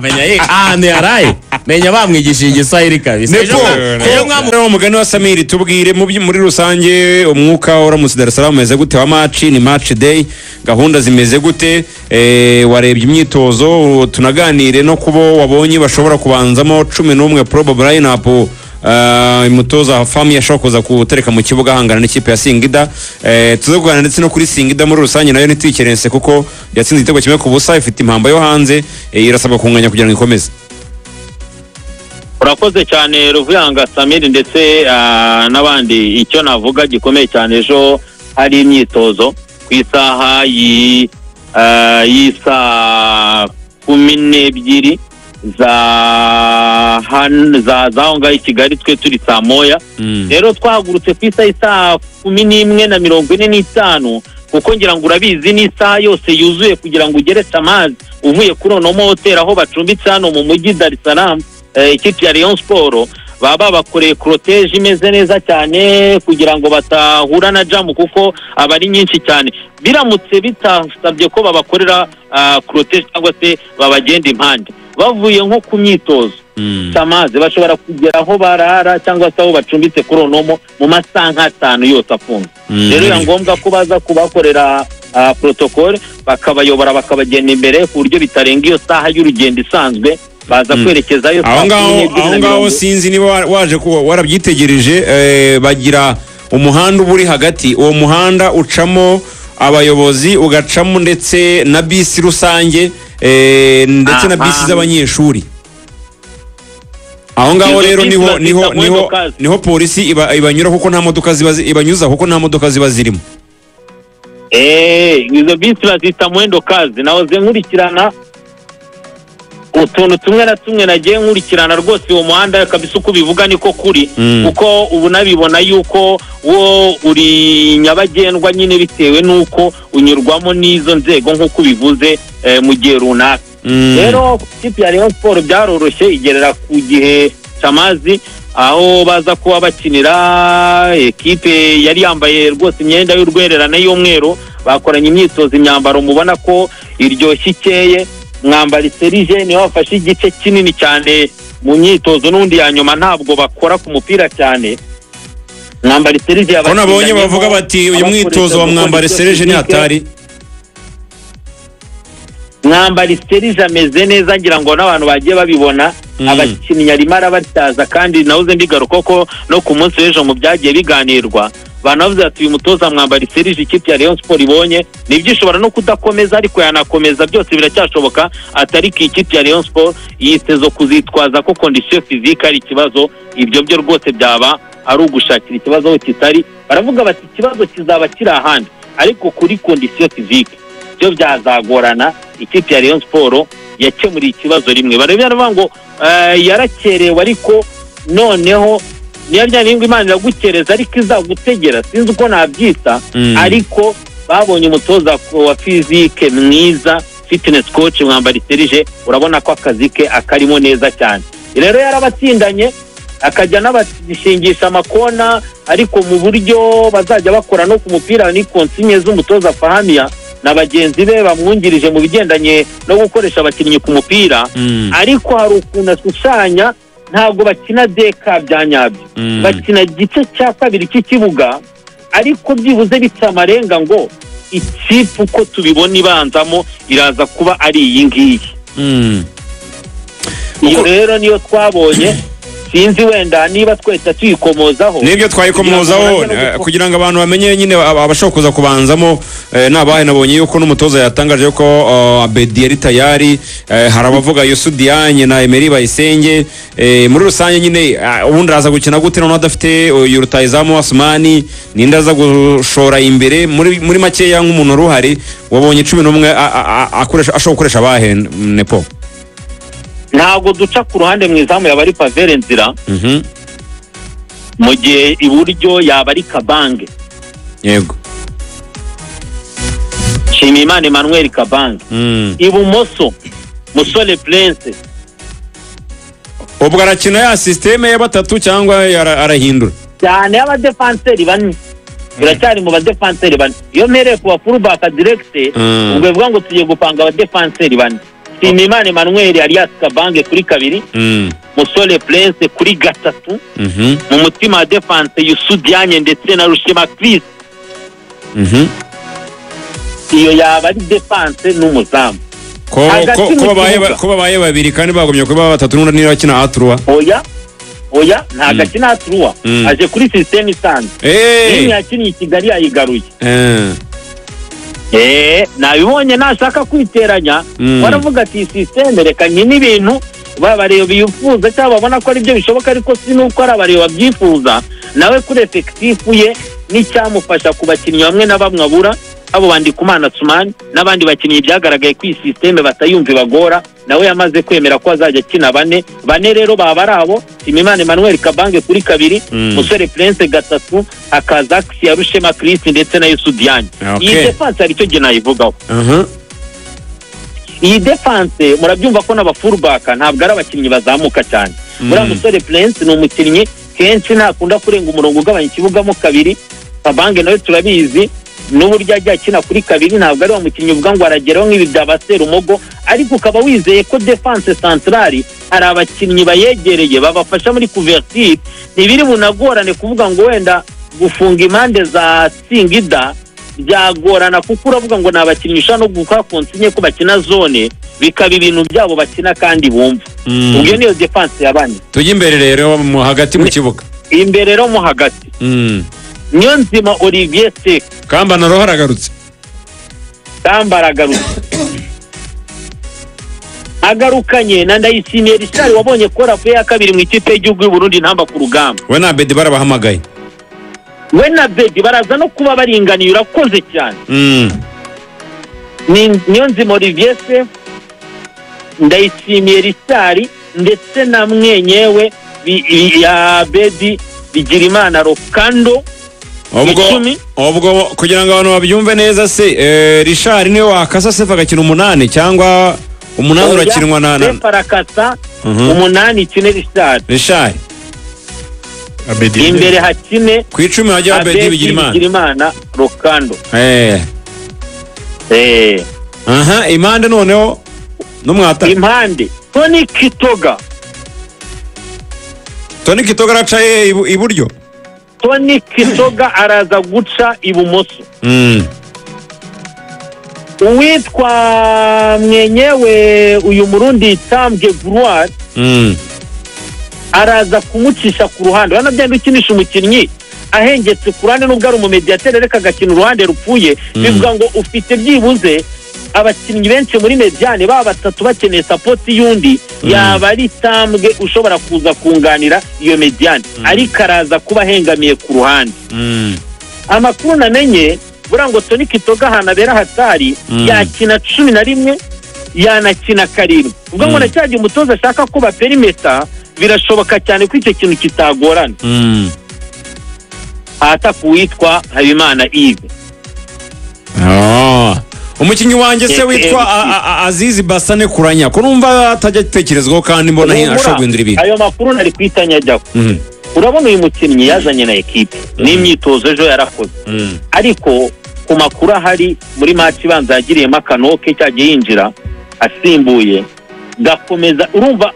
Menya ye ahantu yaraye, menya bamwigishije igiswahili kabisa. Nepo, Ejo ko umugani wa Samiri, tubwire muri rusange umwuka uramutse Dar es Salaam umeze gute wa match? Ni match day, gahunda zimeze gute? Warebye imyitozo, tunaganire no kubo wabonye bashobora kubanzamo 11 probable lineup umutoza Fami ashobora kuza gutereka mu kibuga ahangana n'ikipe ya Singida. Tuze kuganira ndetse no kuri Singida muri rusange, nayo ntitwikerense kuko yatsinze igitego 1-0, ifite impamba yo hanze, irasabwa kunganya kugira ngo ikomeze. Urakoze cyane Ruvuyanga Samiri ndetse n'abandi. Icyo navuga gikomeye cyane, ejo hari imyitozo ku isaha y'isaa 12 za zaho ngaho i Kigali, twe turi saa 1. Rero twahagurutse ku isaha y'isaa 11:45, kuko ngira ngo urabizi n'isaha yose yuzuye kugira ngo ugere Chamazi uvuye kuri Onomo Hotel aho bacumbitse hano mu mujyi Dar es Salaam. Ikipe ya Rayon Sport baba babakoreye cortège imeze neza cyane kugira ngo batahura na jam, kuko aba ari nyinshi cyane. Biramutse bitasabye ko babakorera cortège cyangwa se babagenda impande bavuye nko ku myitozo Chamazi, bashobora kugera aho barara cyangwa se aho bacumbitse kuri Onomo mu masaha nk'atanu yose afunze. Rero biba ngombwa ko baza kubakorera protocole, bakabayobora, bakabagenda imbere ku buryo bitarenga iyo saha y'urugendo isanzwe baza kwerekezayo aho saa ngaho 12 aho na ngaho mirongo. Sinzi niba waje kuba warabyitegereje, bagira umuhanda uba uri hagati. Uwo muhanda ucamo abayobozi, ugacamo ndetse na bisi rusange, ndetse na bisi z'abanyeshuri aho ngaho. Izo Rero bisi niho bazita niho niho modoka. Niho polisi ibanyura kuko nta modoka ziba ibanyuza, kuko nta modoka ziba zirimo. Izo bisi bazita mwendo kazi. Nahoze nkurikirana utuntu tumwe na tumwe, nagiye nkurikirana rwose uwo muhanda kabisa, uko ubivuga niko kuri, kuko ubu nabibona yuko wo uri nyabagendwa nyine bitewe n'uko unyurwamo n'izo nzego nk'uko ubivuze, mu gihe runaka. Rero ikipe ya Rayon Sport byaroroshye, igerera ku gihe Chamazi aho baza kuba bakinira. Ekipe yari yambaye rwose imyenda y'urwererane y'umweru, bakoranye imyitozo, imyambaro mubona ko iryoshye, ikeye. Mwambari Serije niwe wafashe igice kinini cyane mu myitozo, n'undi ya nyuma ntabwo bakora ku mupira cyane. Mwambari Serije Ko nabonye yabatsindanyemo, bavuga bati uyu abakoresha mwitozo wa gukora Mwambari ibyo Serije ni physique. hatari. Mwambari Serije ameze neza, ngira ngo n'abantu bagiye babibona. Abakinnyi arimo arabatyaza, kandi nahoze mbigaruka ko no ku munsi w'ejo mu byagiye biganirwa banavuze ati uyu mutoza Mwambari Serije ikipe ya Rayon Sport ibonye nibyo, ishobora no kudakomeza ariko yanakomeza, byose biracyashoboka. Atari ko ikipe ya Rayon Sport yiteze kuzitwaza ko condition physique ari ikibazo, ibyo byo rwose byaba ari ugushakira ikibazo aho kitari. Baravuga bati ikibazo kizaba kiri ahandi, ariko kuri condition physique byo byazagorana. Ikipe ya Rayon Sport yakemuriye ikibazo rimwe, baravuga ngo yarakerewe, ariko noneho niyo rya n'ingwa Imana iragukereza ariko izagutegera, sinzi uko nabyita. Ariko babonye umutoza wa physique mwiza, fitness coach Mwambari Serije, urabona ko akazi ke akarimo neza cyane. Rero yarabatsindanye, akajya n'abashingisha amakona, ariko mu buryo bazajya bakora no ku mupira ni consigne z'umutoza Fahamiya na bagenzi be bamwungirije mu bigendanye no gukoresha abakinnyi ku mupira. Ariko hari ukuntu ashushanya, ntabwo bakina deka bya nyabyo, bakina igice cya kabiri cy'ikibuga, ariko byibuze bica amarenga ngo ikipe uko tubibona ibanzamo iraza kuba ari iyi ngiyi. Iyo rero niyo twabonye, sinzi wenda niba twahita tuyikomozaho. Nibyo, twayikomozaho. Kugira ngo Kugira ngo abantu bamenye nyine abashobora kuza kubanzamo nabahe. Nabonye yuko n'umutoza yatangaje yuko Abedi yari tayari, hari abavuga Youssou Diagne na Emery Bayisenge. Muri rusange nyine ubundi araza gukina gute noneho adafite uyu rutahizamu Asumani? Ninde aza gushora imbere? Muri makeya, nk'umuntu wari uhari, wabonye 11 ashobora gukoresha abahe, Nepo? Ntabwo duca ku ruhande, mu izamu yaba ari Pavere Nzira, mu gihe iburyo yaba ari Kabange. Nshimiyimana Emmanuel Kabange. Ibumoso Musore Prince. Ubwo arakina ya système ya batatu cyangwa arahindura? Cyane, y'abadefanseri bane. Biracyari mu badefanseri bane. Iyo mpereye ku ba fullback direct, ubwo bivuga ngo tugiye gupanga abadefanseri bane: Nshimiyimana Emmanuel alias Kabange kuri 2, Musore Prince kuri 3, mu mutima wa defense Youssou Diagne ndetse na Rushema Chris. Iyo yaba ari defense n'umuzamu. Ko babaye babiri kandi bagomye kuba batatu, n'undi niba akina aturuwa. Oya oya, ntabwo akina aturuwa, aje kuri system isanzwe. Niyo yakinnye i Kigali yayigaruye. Nabibonye nashaka kwiteranya, waravuga ati system reka nkine ibintu bareba bifuza cyangwa babona ko aribyo bishoboka, ariko si nuko ari abareba babyifuza. Nawe kuri effectif ye n'icyamufasha ku bakinnyi bamwe na bamwe abura, abo Bandikumana Sumani n'abandi bakinnyi byagaragaye ko iyi système batayumva ibagora, nawe yamaze kwemera ko azajya akina bane bane. Rero baba ari abo: Nshimiyimana Emmanuel Kabange kuri 2, Musore Prince 3, hakaza ya Rushema Chris ndetse na Youssou Diagne. Iyi defense hari icyo gihe nayivugaho. Iyi defense murabyumva ko n'aba fullback ntabwo ari abakinnyi bazamuka cyane. Buriya Musore Prince ni umukinnyi kenshi ntakunda kurenga umurongo ugabanya ikibuga mo kabiri. Kabange nawe turabizi n'uburyo ajya akina kuri 2, ntabwo ari wa mukinnyi uvuga ngo arageraho nk'ibi bya Serumogo, ariko ukaba wizeye ko defense centrale hari abakinnyi bayegereye babafasha muri couverture. Ntibiri bunagorane kuvuga ngo wenda gufunga impande za Singida byagorana, kuko uravuga ngo ni abakinnyi ushobora no gukora consigne ko bakina zone, bikaba ibintu byabo bakina kandi bumva. Ubwo iyo niyo defense ya bane. Tujye imbere rero, mu hagati mu kibuga. Imbere rero mo hagati, Niyonzima Olivier Sefu. Kamba na roho aragarutse. Kamba aragarutse, agarukanye na Ndayishimiye Richard wabonye ko rafu ya 2 mu ikipe y'igihugu y'u Burundi ntamba ku rugamba. We na Bedi barabahamagaye. We na Bedi baraza no kuba baringaniye, urakoze cyane. Niyonzima Olivier Sefu, Ndayishimiye Richard ndetse na mwenyewe ya Bedi Bigirimana Rokando. Ubwo kugira ngo abantu babyumve neza se, Richard niwe wakasa Sefu agakina 8 cyangwa 8 urakinwa na Sefu arakasa 8 ikine Richard. Richard imbere hakine ku 10 hajya Abedi Bigirimana Rokando. Aha impande noneho n'umwata. Impande Tony Kitoga. Tony Kitoga araca iburyo. Tony Kitoga araza guca ibumoso. Uwitwa mwenyewe uyu Murundi Tambwe Gloire araza kumucisha ku ruhande. Urabona byandi ukinisha umukinnyi ahengetse ku ruhande nubwo ari umumediateur reka agakina uruhande rupfuye, bivuga ngo ufite byibuze abakinnyi benshi muri mediane baba batatu bakeneye support y'undi, yaba ari Tambwe ushobora kuza kunganira iyo mediane, ariko araza kuba ahengamiye ku ruhande. Amakuru namenye buriya ngo Tony Kitoga ahantu abera hatari yakina 11 yanakina 7. Ubwo ngo cyagiye umutoza ashaka ko ba perimeter, birashoboka cyane ko icyo kintu kitagorana. Ataka uwitwa Habimana Yves. Umukinnyi wanjye se witwa Azizi Basane Kuranya ko numva atajya atekerezwaho kandi mbona ashobora guhindura ibintu. Ayo makuru nari kwitanya ajyaho. Urabona uyu mukinnyi yazanye na ekipe n'imyitozo ejo yarakoze, ariko ku makuru ahari muri match ibanza yagiriyemo akanoke cyagiye yinjira asimbuye gakomeza. Urumva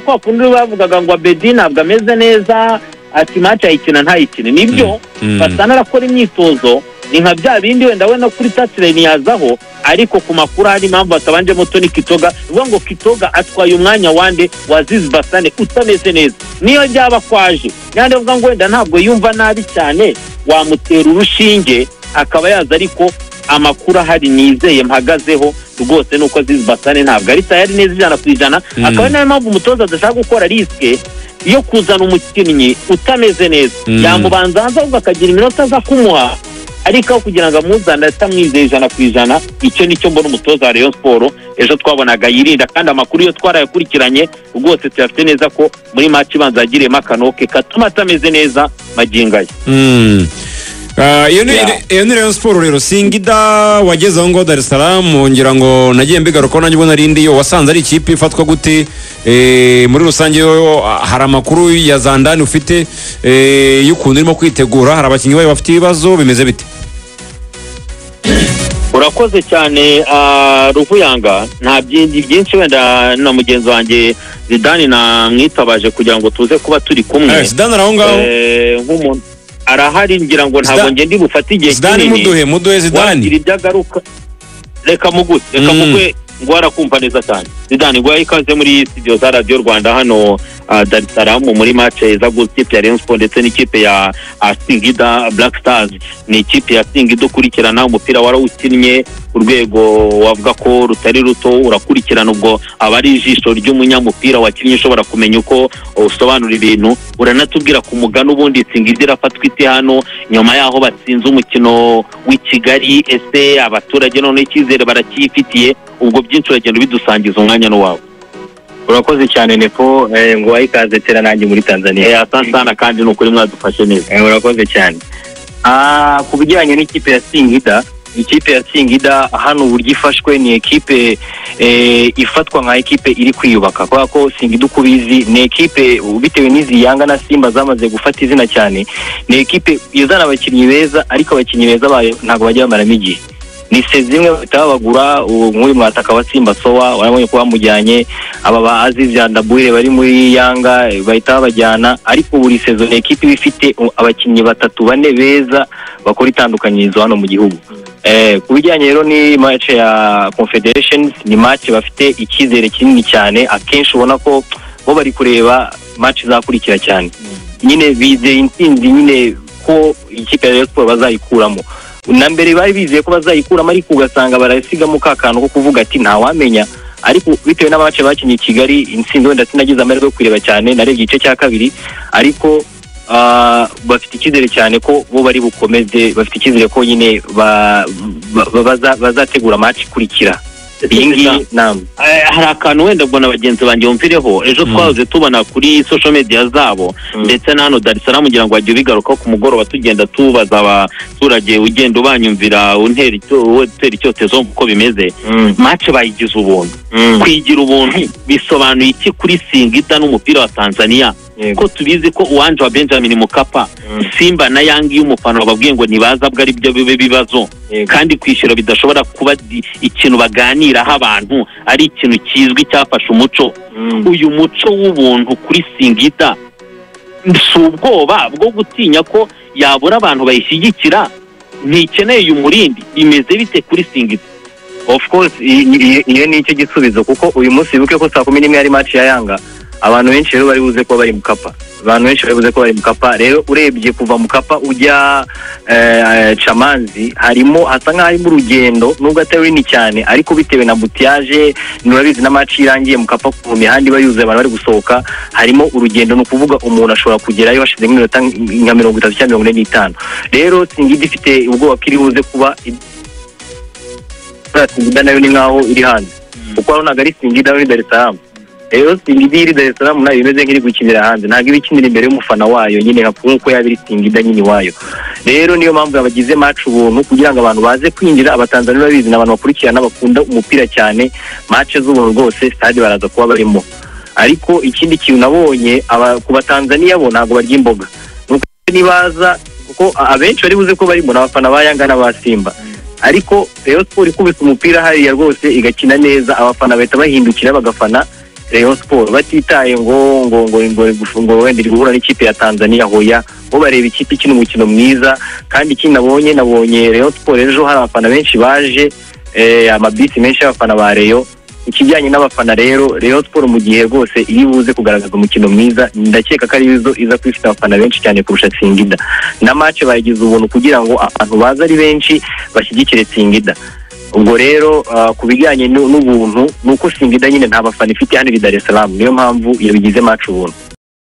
kwa kundi bavugaga ngo Abedi ntabwo ameze neza, ati match ayikina ntayikine, nibyo Basane arakora imyitozo ni nka bya bindi wenda we no kuri touchline yazaho, ariko ku makuru hari impamvu batabanjemo Tony Kitoga. Bivuga ngo Kitoga atwaye umwanya wande wa Aziz Basane utameze neza, niyo byaba kwaje nyande uvuga ngo wenda ntabwo yumva nabi cyane wamutera urushinge akaba yaza, ariko amakuru ahari nizeye mpagazeho rwose nuko Aziz Basane ntabwo ari tayari neza 100%, akaba nayo mpamvu umutoza adashaka gukora riske yo kuzana umukinnyi utameze neza, yamubanza hanze ahubwo akagira iminota aza kumuha, ariko aho kugira ngo amuzane atamwizeye 100%. Icyo nicyo mbona umutoza wa Rayon Sport ejo twabonaga yirinda, kandi amakuru yo twarayakurikiranye rwose tuyafite neza ko muri match ibanza yagiriyemo akanoke katuma atameze neza magingo aya. Iyo ni Rayon Sport. Rero Singida wageze aho ngaho Dar es Salaam, ngira ngo nagiye mbigarukaho nanjye ubona ari yo wasanze ari ikipe ifatwa gute? Muri rusange yo, hari amakuru ya zandani ufite y'ukuntu irimo kwitegura? Hari abakinnyi bayo bafite ibibazo, bimeze bite? Urakoze cyane, Ruvuyanga. Nta byinshi wenda, na mugenzi wanjye Zidane namwitabaje kugira ngo tuze kuba turi kumwe. Zidane ari aho ngaho? Nk'umuntu arahari, ngira ngo ntabwo njye ndi bufate igihe Zidane kinini. Muduhe, muduhe Zidane. Wagira ibyo agaruka, reka muguhe, reka muguhe ngo arakumva neza cyane. Zidane, guhaye ikaze muri studio za Radiyo Rwanda hano Dar es Salaam, muri match iza guhuza ikipe ya Rayon Sports ndetse n'ikipe ya Singida Black Stars. Ni ikipe ya Singida ukurikirana umupira, warawukinnye ku rwego wavuga ko rutari ruto, urakurikirana. Ubwo aba ari ijisho ry'umunyamupira wakinnye ushobora kumenya uko usobanura ibintu. Uranatubwira ku mugani ubundi Singida irafatwa ite hano nyuma y'aho batsinze umukino w'i Kigali? Ese abaturage noneho icyizere baracyifitiye? Ubwo byinshi uragenda ubidusangiza, umwanya n'uwawe. Urakoze cyane, Nepo. Ngo wahe ikaze tera nanjye muri Tanzania. Asante sana, kandi ni ukuri mwadufashe neza. Urakoze cyane. Ku bijyanye n'ikipe ya Singida, ikipe ya Singida hano uburyo ifashwe ni ekipe ifatwa nka ekipe iri kwiyubaka, kubera ko Singida, uko ubizi, ni ekipe bitewe n'izi Yanga na Simba zamaze gufata izina cyane, ni ekipe izana abakinnyi beza, ariko abakinnyi beza bayo ntabwo bajya bamaramo igihe. Ni saison imwe bahita babagura. Ubu nk'uyu mwataka wa Simba Sowa, warabonye ko bamujyanye. Aba ba Aziz Andabwire bari muri Yanga bahita babajyana. Ariko buri saison ni ekipe iba ifite abakinnyi batatu, bane beza bakora itandukanyirizo hano mu gihugu. Ku bijyanye rero ni match ya Confederations, ni match bafite icyizere kinini cyane. Akenshi ubona ko bo bari kureba match izakurikira cyane nyine, bizeye intsinzi nyine ko ikipe ya Rayon Sports bazayikuramo. Na mbere bari bizeye ko bazayikuramo, ariko ugasanga barasigamo ka kantu ko kuvuga ati ntawamenya. Ariko bitewe n'ama match bakinnye i Kigali, intsinzi wenda sinagize amahirwe yo kureba cyane, narebye igice cya kabiri, ariko bafite icyizere cyane ko bo bari bukomeze. Bafite icyizere ko nyine bazategura match ikurikira iyi ngiyi nama. Hari akantu wenda mbona bagenzi banjye bumvireho. Ejo twahoze tubona kuri social media zabo ndetse na hano Dar es Salaam, kugira ngo bajye bigaruka ku mugoroba, tugenda tubaza abaturage, ugenda ubanyumvira, untera icyotezo uko bimeze. Match bayigize ubuntu. Kwigira ubuntu bisobanuye iki kuri Singida n'umupira wa Tanzania? Ko tubizi ko uwanja wa Benjamin Mkapa, Simba na Yanga, iyo umufana wababwiye ngo ntibaza bwo ari byo bibe bibazo, kandi kwishyura bidashobora kuba ikintu baganiraho abantu, ari ikintu kizwi cyafashe umuco. Uyu muco w'ubuntu kuri Singida si ubwoba bwo gutinya ko yabura abantu bayishyigikira, ntikeneye uyu murindi? Bimeze bite kuri Singida? Of course, iyo ni icyo gisubizo, kuko uyu munsi wibuke ko saa 11 hari match ya Yanga. Abantu benshi rero bari buze kuba bari Mkapa, abantu benshi bari buze kuba bari Mkapa. Rero urebye kuva Mkapa ujya Chamazi, harimo hasa nk'aho harimo urugendo, nubwo atari runini cyane, ariko bitewe na embouteillage, nurabizi na match irangiye Mkapa ku mihanda iba yuzuye, abantu bari gusohoka, harimo urugendo. Ni ukuvuga umuntu ashobora kugerayo hashize nk'iminota nka 30 cyangwa 45. Rero Singida ifite ubwoba ko iri buze kuba Singida nayo ni nkaho iri hanze, kuko hano ntabwo ari Singida, ni Dar es Salaam. Rero Singida iri Dar es Salaam nayo imeze nk'iri gukinira hanze, ntabwo iba ikinira imbere y'umufana wayo nyine nk'uko yaba iri Singida nyine iwayo. Rero niyo mpamvu bagize match ubuntu, kugira ngo abantu baze kwinjira. Abatanzania babizi, ni abantu bakurikirana, bakunda umupira cyane. Match z'ubuntu rwose stade baraza kuba barimo. Ariko ikindi kintu nabonye, ku Batanzania bo ntabwo barya imboga. Nuko nibaza kuko abenshi bari buze ko barimo ni abafana ba Yanga n'aba Simba, ariko Rayon Sport ikubise umupira hariya rwose igakina neza, abafana bahita bahindukira bagafana Rayon Sport, batitaye ngo wenda iri guhura n'ikipe ya Tanzania. Hoya, bo bareba ikipe ikina umukino mwiza. Kandi ikindi nabonye Rayon Sport ejo hari abafana benshi baje, amabisi menshi y'abafana ba Rayon. Ikijyanye n'abafana rero, Rayon Sport mu gihe rwose iri buze kugaragaza umukino mwiza, ndakeka ko ari zo iza kuba ifite abafana benshi cyane kurusha Singida. Na match bayigize ubuntu kugira ngo abantu baze ari benshi bashyigikire Singida. Ubwo rero ku bijyanye n'ubuntu, ni uko Singida nyine nta bafana ifite hano i Dar es Salaam, niyo mpamvu yabigize match ubuntu.